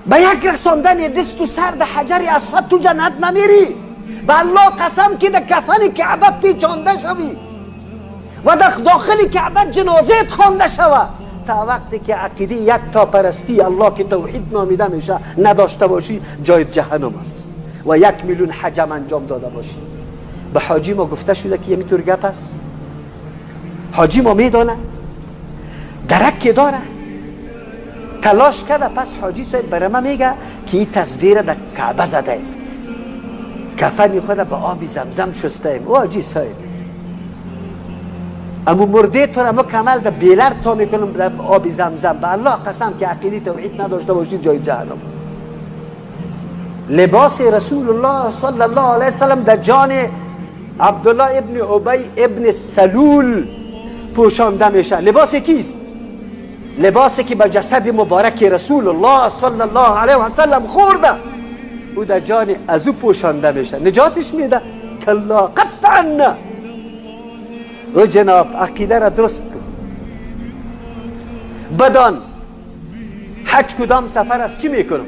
به یک رساندن دست و سر در حجر اسود تو جنت نمیری. به الله قسم که در کفن کعبه پیچانده شوی و در داخل کعبه جنازه خوانده شوه، تا وقتی که عقیده یک تا پرستی الله که توحید نامیده میشه نداشته باشی، جای جهنم است و 1 میلیون حجم انجام داده باشی. به حاجی ما گفته شده که یمی طور گپ است. حاجی ما میدانه، درک که داره، تلاش کرده. پس حاجی صاحب برای ما میگه که این تصویر در کعبه زده، کفن خود به آب زمزم شسته ایم. او حاجی صاحب، اما مرده تو را مکمل در بیلر تا میکنم در آب زمزم. به الله قسم که عقیده توحید نداشته باشید، جای جهنم است. لباس رسول الله صلی الله علیه وسلم در جان عبدالله ابن ابی ابن سلول پوشانده میشه. لباس کیست؟ لباسی که به جسد مبارک رسول الله صلی الله علیه و سلم خورده، او در جان از او پوشانده میشه، نجاتش میده؟ کلا، قطعا نه. او جناب، عقیده را درست کن، بدان حج کدام سفر است، چی میکنم.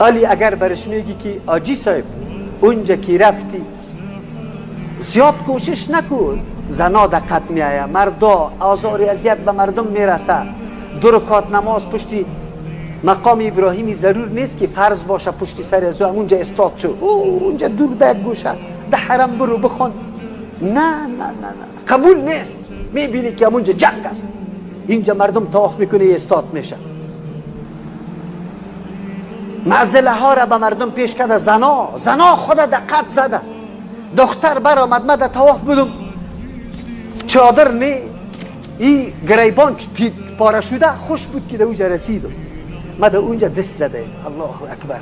علی اگر برش میگی که حاجی صاحب، اونجا که رفتی زیاد کوشش نکن، زنا دقت میآید، مردا آزار اذیت به مردم میرسه، دو رکعت نماز پشتی مقام ابراهیمی ضرور نیست که فرض باشه، پشتی سر از اونجا استاد شو، او اونجا دور ده گوشه ده حرم برو بخون. نه نه نه نه، قبول نیست. میبینی که اونجا جنگ است، اینجا مردم طواف میکنه، استاد میشه، معضله ها را به مردم پیش کرده. زنا، زنا خود دقت زده. دختر برآمد، من در طواف بودم، چادر نه، این گریبان پاره شده، خوش بود که در اونجا رسیدم، ما در اونجا دست زده. الله اکبر.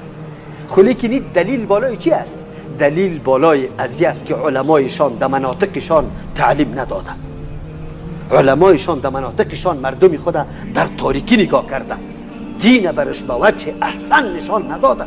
خو لیکن دلیل بالای چی است؟ دلیل بالای ازی است که علمایشان در مناطقشان تعلیم ندادن. علمایشان در مناطقشان مردمی خود در تاریکی نگاه کردن، دین برش به وجه احسن نشان ندادن.